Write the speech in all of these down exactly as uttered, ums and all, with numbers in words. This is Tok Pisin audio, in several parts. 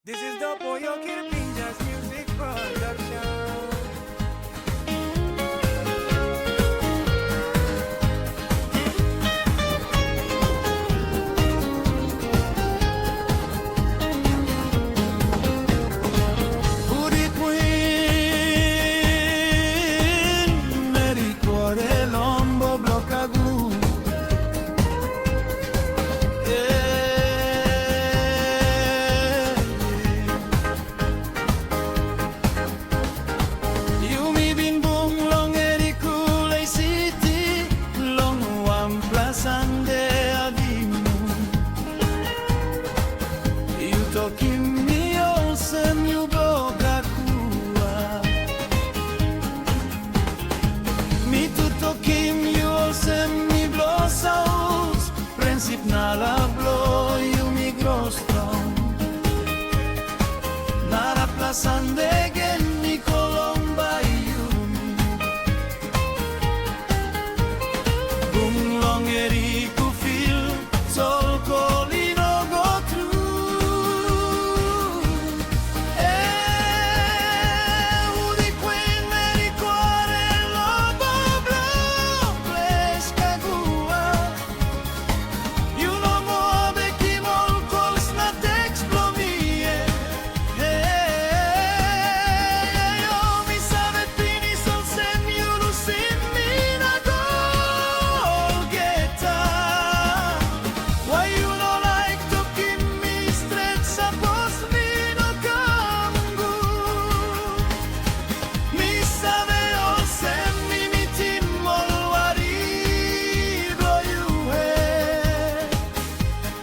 This is the Boyokir Pinjas Music Production. Hudi kuin meri kore lombo blokagu. Eh, yumi bin bung long eri kulei siti, long wanpela Sande avimu. Yu tokim mi olsem yu blokakua. Mi tu tokim yu olsem mi blosaus. Friendship nala blo yumi gro strong. Narapela Sande gen mi kolong bai yumi. Bung long eri kufil, sol kol i no go tru. E, hudi kuin meri kore lombo blo ples kagua. Yu no moa bekim ol kols na teks blo mi, e. Hei, ayo, mi save pinis olsem yu lusim mi na go olgeta. Wai yu no laik tokim mi stret sapos mi no kam gut? Mi save olsem mi mitim ol wari blo yu, e.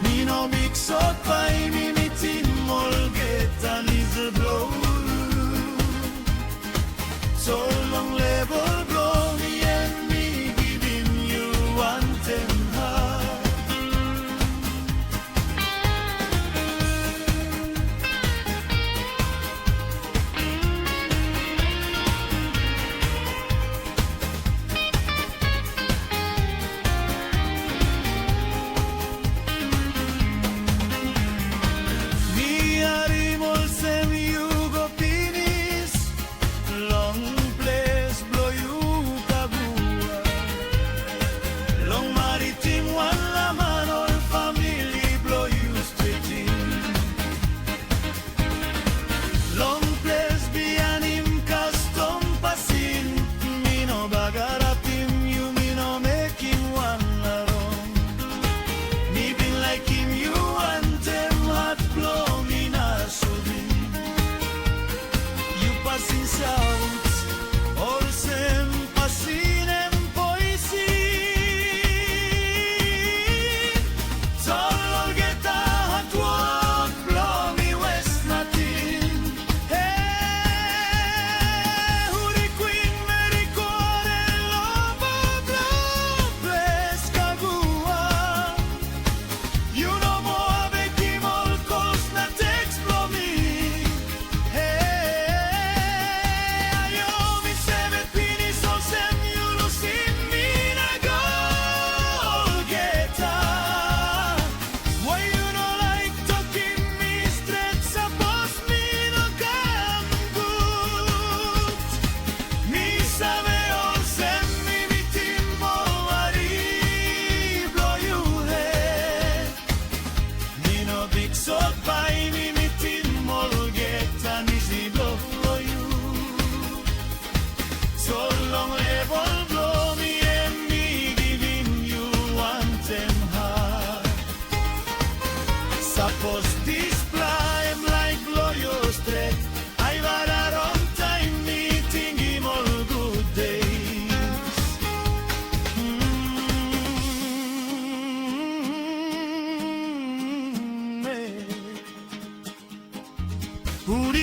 Mi no bik sot bai mi mitim olgeta niziblo. So long level blo mi, em mi givim yu wantem hat. Mi harim olsem yu go pinis long ples blo yu kagua, long maritim wanlaman ol famili blo yu stretim. Long ples bihainim kastom pasin, mi no bagarapim yu, mi no mekim wan na rong. Mi bin laikim yu wantem hat blo mi na suvim. Yu pasim saut, olsem pasim em poisin. Tasol olgeta hatwok blo mi wes nating. He, huri kwin meri kore lobo blo ples kagua. Yu no moa bekim ol kos na teks blo mi. He, ayo, mi save pinis olsem yu lusim mi na go olgeta. Wai yu no laik tokim mi stret sapos mi no kam gut? Mi save olsem mi mitim ol wari blo yu, he. Mi no bik sot bai mi mitim olgeta nisi blo yu. So long level blo mi, em mi givim yu wantem hat. Sapos dispela em laik blo yu stret, ai bada longtaim mi tingim ol gut deis. Mm, eh. Huri